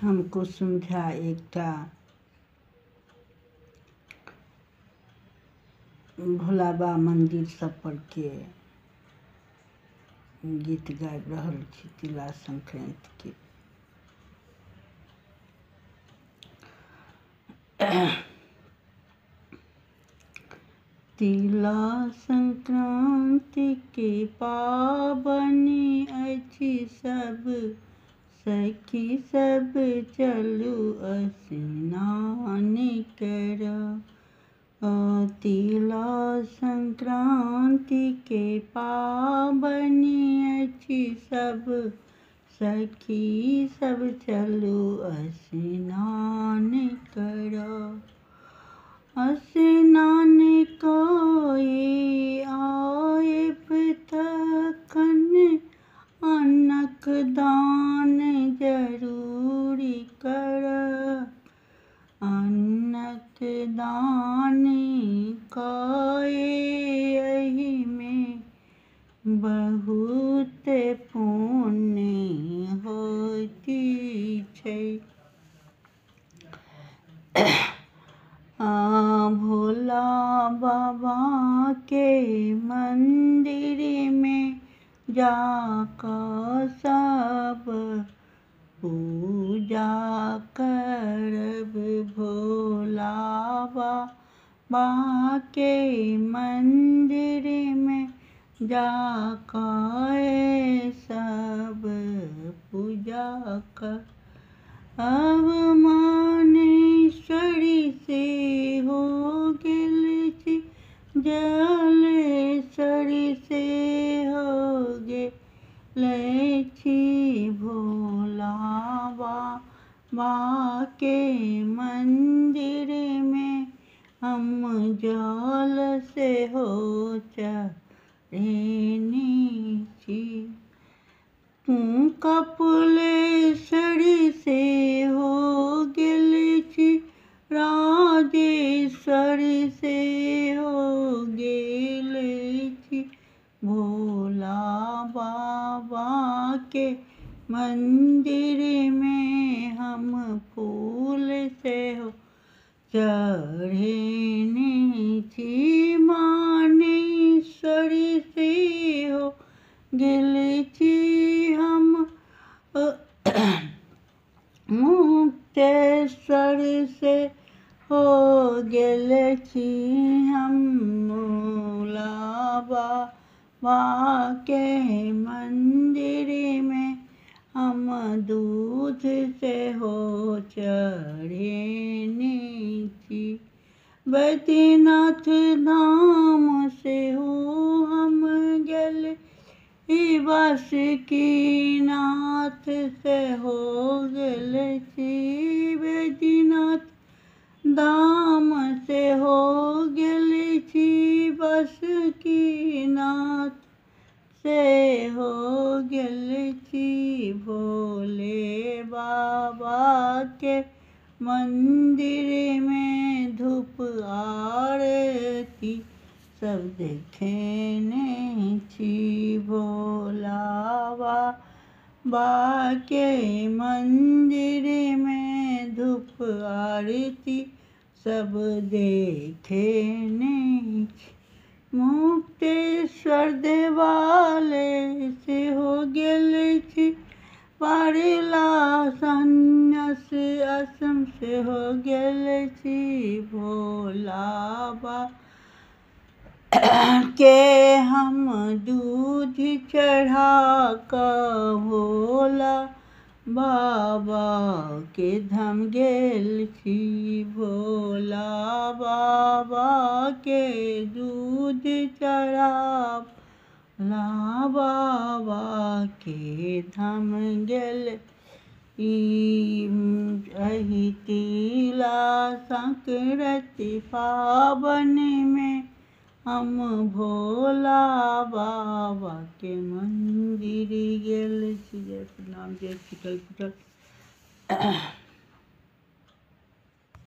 हम कुसुम झा एकटा भोलाबाबा मन्दिर सब परके गीत गाबि रहल छी तिला संक्रान्तिके। तिला संक्रान्ति के पाबनि अछि, सब सखी सब चलू स्नान करऽ। तिला संक्रान्ति के पाबनि अछि, सब सखी सब चलू स्नान करऽ। स्नान कऽ आयब तखन अन्नक दान जरूरी करब। अन्नक दान कऽ एहिमे बहुत पुण्य होइत छै। भोला बाबाके मन्दिरमे जाकऽ सब पूजा करब। भोला बाबाके मन्दिरमे जाकऽ सब पूजा करब। मानेश्वरी से हो गेल छी, जलेश्वरी से हो गेल छी। भोला बाबाके मन्दिरमे हम जल सेहो चढ़ेने छी। कपिलेश्वरी से हो गेल छी, राजेश्वरी से हो गेल छी। भोला बाबाके मन्दिरमे हम फूल सेहो चढ़ेने छी। मानेश्वरी से हो गेल छी, हम मुक्तेश्वर से हो गेल छी। हम भोला बाबाके मन्दिरमे हम दूध सेहो चढ़ेने छी। बैद्यनाथ धाम सेहो हम गेल, बासुकीनाथ सेहो गेल छी। बैद्यनाथ धाम सेहो गेल छी, बासुकीनाथ सेहो गेल छी। भोले बाबाके मन्दिरमे धूप आरती सब देखेने छी। भोला बाबाके मन्दिरमे धूप आरती सब देखेने छी। मुक्तेश्वर देवालय सेहो गेल छी, पारला सन्यास आश्रम सेहो गेल छी। भोला बाबाके हम दूध चढ़ा कऽ भोला बाबाके धाम गेल छी। भोला बाबाके दूध चढ़ा भोला बाबाके धाम गेल। एहि तिला संक्रान्ति पाबनिमे हम भोला बाबाके मन्दिर गेल छी। जय प्रणाम, जय छुटल फुटल।